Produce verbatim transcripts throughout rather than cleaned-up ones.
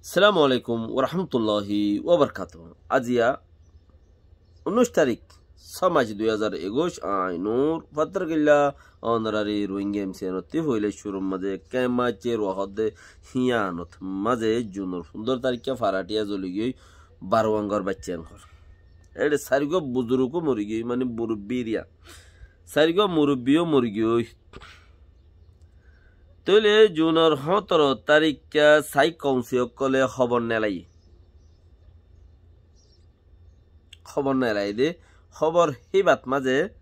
Assalamu alaikum warahmatulláhi wabarakátuhu. Aziya unnúic tarík, só mac dui házar ekuic, añí Nur Fattarkilla, onorari Rohingya M C N ottú foila cúrur mazé kemma cér wahódde híyanot mazé junor fundóro taríkka farathíya zoli giyói baró angor baiccá engor. Eçé sairgúa buzurgó mori giyói, mani murubbi eriya. Sairgúa murubbiyó mori giyói. Tóile junor hóñtoro taríkka sai kounsi ókkolé hóbor nelaiyé. Hóbor nelaiyé dé, hóbor híbat mazé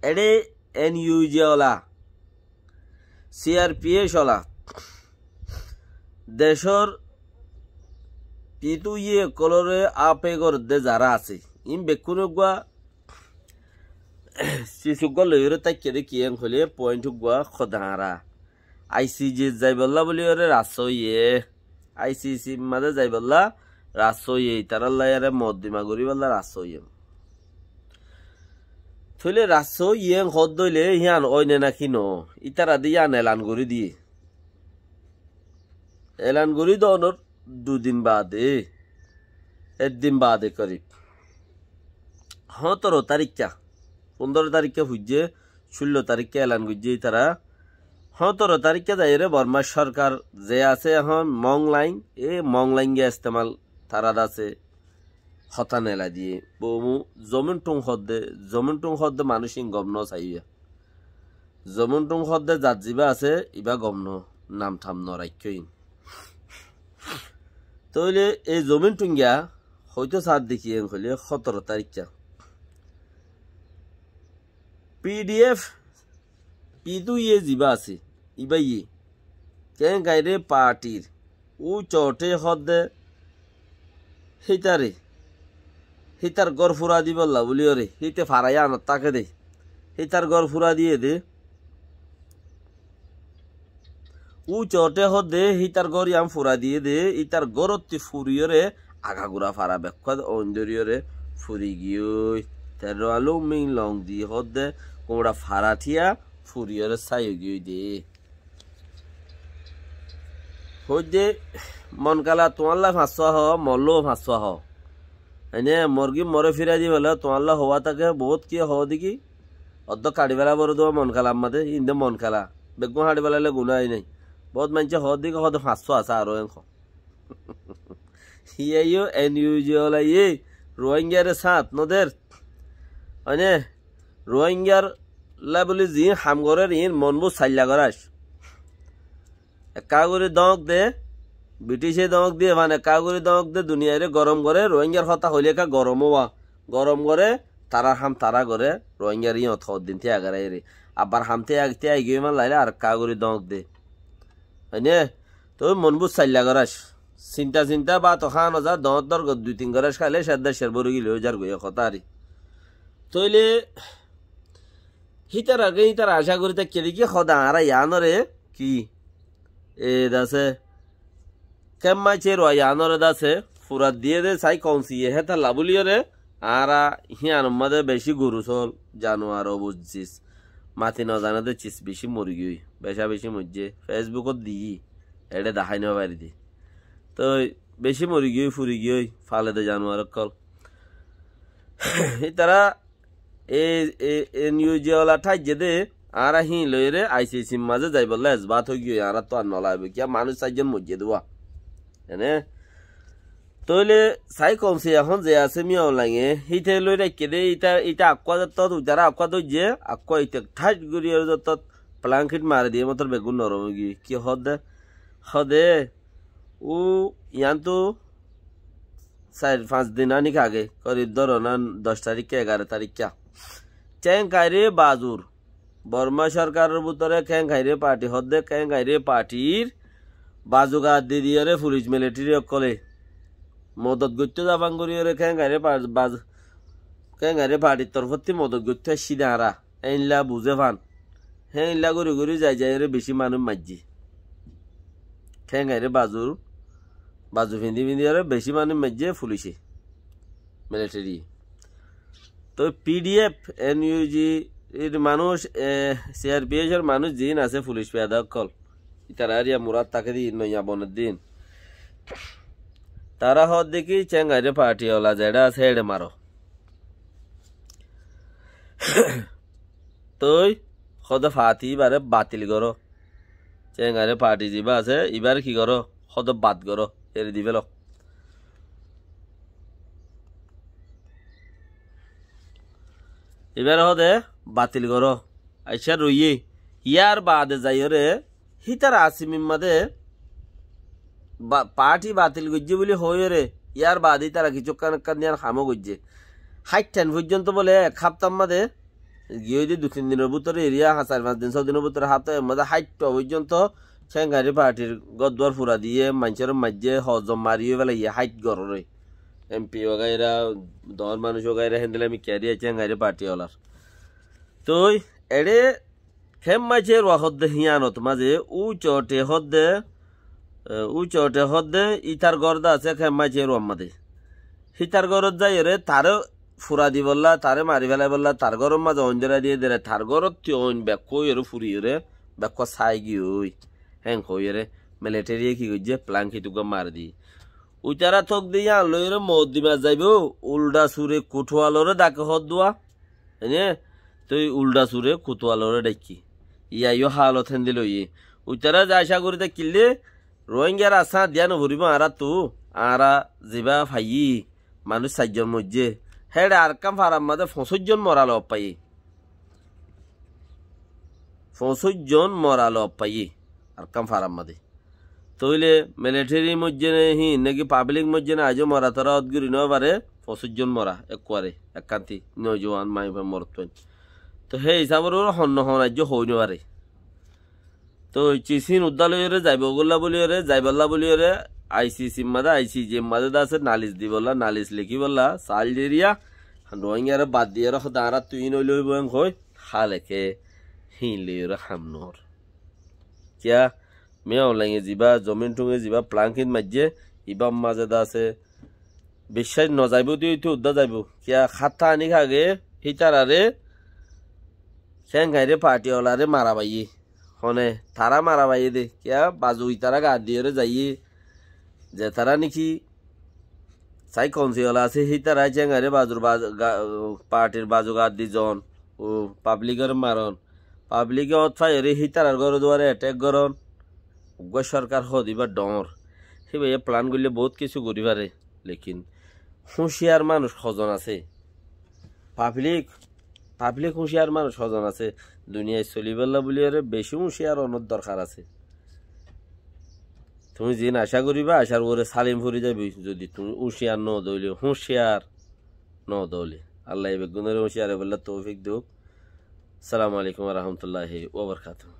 eçé N U G ola, C R P F ola, decór pitu iye ókkolóre ape goredde zará asé, iín bekkún uggúa sis uggúa loiyóre táikke dé kiyén hoilé point uggúa hoó de añára. I C J zaibólla buliyóre rasta óiye. I C C mazé zaibólla rasta óiye. Itarálla yáre moddima goríbolla rasta óiye. Tóile rasta óiye hoódde óile híyan óine náki noó? Itará de híyan elan gorí diyé. Elan gorí dónor dui din baade, ek din baade korib. Hóñtoro taríkka, fundóro taríkka fuijjé, cúllo taríkka elan goijjé itará. Hóñtoro taríkka zaiyóre Bormar sorkar ze asé ehón Monglaing, e Monglainge estemal tará de asé. Hotá nelai diyé. Bomu zomin thung hoódde, zomin thung hoódde manúic ín gom no saiyé. Zomin thung hoódde zat zibá asé, ibá gom no, nam tham no raikkó ín. Tóile ei zomin thungiya hoitó saádde kiyén hoilé hóñtoro taríkka. P D F, pitu iye zibá asé, ibá iye. Kéngairé partir, úñcoté hoódde hítare, hítar gór fura dibolla buliyóre, híte fara yíanot táke dé, hítar gór fura diyé dé. Úñcoté hoódde hítar gór yían fura diyé dé, hítar górottí furiyóre agagura fara bekkúa oindoriyóre furi giyói. Te Roalung Minglong di hoódde gura fara thíya furiyóre sáiyo giyói dé. Hoóidde, Monkala tuáñlla fañssúa hoó, mollóu fañssúa hoó. Ene morgí moré firai dibálla tuáñlla howá táke, boóut kiyé hoó dé ki? Oddó kaçi fela boré dé Monkala ammá dé, ín dé Monkala. Beggún haçi felaile guná ai nái. Boóut maincé hoó dé ki, hoó dé fañssúa asé aró en hoó. Híyaiyó N U G ola yé, Ruáingaré sáñt no der. Oine, Ruáingar lá buli ziín ham gorér iín monbú sailla gorác. Ekká gorí dóñk de, Britíce dóñk diyé fán, ekká gorí dóñk de, duniyairé gorom goré, Ruáingar hotá hoilé ekká gorom ówa, gorom goré, tarár ham tará goré, Ruáingar íñot hoddin tíya garáiyeré. Abbar ham tíya, tíya giyói man lailé ar ekká gorí dóñk de. Oine, toi monbú sailla gorác. Sinta sinta bát o há no za, dóñt dór dui tin gorác háile cér de cér bóri gile ói zargói e hotá ari. Tóile hítar age hítar acá gorí táikke dé ki hoó de añára yiánoré ki? E dase, kemma cér wa yiánoré dase, furat diyé dé sai kounsiye hétalla buliyóre, añára híyanor mazé bicí goru sóol, januar, obuz sis, mati no zane dé sis bicí mori giyói, becá bicí moijjé, Facebookot diyí, eçé dahái no fari dé. Toi bicí mori giyói, furi giyói, fale de januar ókkol. Ítara e, e, N U G ola tháijje dé, añára híin loiyóre I C C mazé zaibolla esbat ói giyói, añárattú ar no laibo. Kiyá manúic sair zon moijjé dé wa. Ene? Tóile sai kounsi ehón ze asé Miyaung Lainge, híte loi raikké dé, íta, íta akkúa zottót, uitará akkúa dóijje, akkúa íte tháit gorí ar zottót plankit mari diyé motor beggún norom ói giyói. Ki hoó de? Hoó de, u, yiántu sair fañs din aník age, korib dóro na doc taríkka, egaró taríkka. Kéng kairé bazur, Borma sorkaror bútore Kéng Hairé parti hoó de, Kéng Hairé partir bazuga di diyóre fulic militeri ókkolé modot goittó zafan goríyore Kéng Hairé par-, baz-, Kéng Hairé partir torfótti modot goittó aiccí de añára. Éilla buzé fán. Héilla gorí gorí zai zaiyóre bicí manúic maijjé. Kéng Hairé bazur, bazu findi findiyóre bicí manúic maijjé fulice, militeri. Toi P D F, N U G ir manúic, e, C R P F or manúic ziín asé fulic fiyada ókkol, Ítarar yá murad táke de noya bonor din. Tará hoódde ki, Cenghairé parti ola zeçé asé éçe maro. Toi hoódde fati íbaré batil goró. Cenghairé parti zibá asé, íbaré ki goró? Hoódde bad goró, eri di félo. Ibáre hoóde batil goró. Aiccá roiyé. Yár baade zaiyóre hítar asimir mazé ba-, parti batil goijjé buli hoóiyore, yár baade ítara kissúkkan ekkán diyan hamó goijjé. Háitthan foijjonto bóle ek háptar mazé giyói de dui tin dinor bútore eriya, há, sair fañs din, só dinor bútore háptar mazé háittwa foijjonto Cenghairé partir gór duar fura diyé, maincóre maijjé, hozon mariyé felaiyé háit goróre. Em pi ogaira, doóñr manúic ogaira, héndilla mikká eriya Cenghairé parti olar. Toi eçé Kemma Cerua hoódde híyanot mazé, úcote hoódde, e, úcote hoódde, ítar gór de asé Kemma Ceruar mazé. Hítar górot zaiyóre, taré fura dibolla, taré mari félaibolla, tar góror mazé oin dórai diyé dere, tar górottú oin bekkúa óiyore furiyóre, bekkúa sai giyói. Héen hoiyóre, militariye ki goijjé, plankit uggúa mari diyé. Uitará tók de yían loiyóre moddimar zaibóu, uldha sure kutualoré dhake hoódduwa. Ene, toi uldha sure kutualoré dhaikké. Yá yó haalot héndilla óiye. Uitará ze acá gorí táikkilde, Rohingyar asé diya noforibóu añáráttu, añára zibá faiyí, manúic sairjon moijjé. Héçe Arkán farar mazé foñsíc zon mora loot faiyí. Foñsíc zon mora loot faiyí, Arkán farar mazé. Tóile militari moijjé né híin náki pablik moijjé né aijjó mora torá ót gorí nofaré, foñsíc zon mora, ekkuare, ekkánti, nojuwan, maiyafuain, morotfuain. Toi hé hisábor uore hon no hon aijjó hoói nofaré. Toi cis híin uddá loiyóre zaibou golla buliyóre, zaibolla buliyóre, I C C r mazé, I C J r mazé de asé nalis dibolla, nalis lekíbolla, sail deriya, Rohingyaré bad diyóre hoódde añáráttu iín óile óibou en hoói, háleke híin loiyóre ham noór. Kiyá, Min Aung Hlainge zibá, zomin thunge zibá plankit maijjé, ibár mazé de asé, biccác nozaibóu de óitou uddá zaibóu. Kiyá, hátta aní age, hítararé, Cenghairé parti olaré mara faiyé. Hone, tará mara faiyé de. Kiyá, bazu itará gaddiyóre zaiyé. Ze tará niki, sai konsi ola asé, hítará Cenghairé bazur baz-, ga-, partir bazu gaddi zon. Ó pablikore maron. Pablike ót faiyóre hítarar góre duare etek goron. Uggúa sorkar hoóde ibá dhoóñr. Híbaye plan goille bout kessú gorí faré. Lekin húciyar manúic hozon asé? Pablik, pablik húciyar manúic hozon asé? Duniyait solibólla buliyóre bicí húciyar onor dorkar asé. Tuñí ziín acá goríba, acar uore salim fori zaiboi, zodi tuñí húciyar no dóile, húciyar no dóile. Allaye beggúnore húciyar óibolla toufik douk. Assalamu alaikum wa rahmatullahi wa barakatuhu.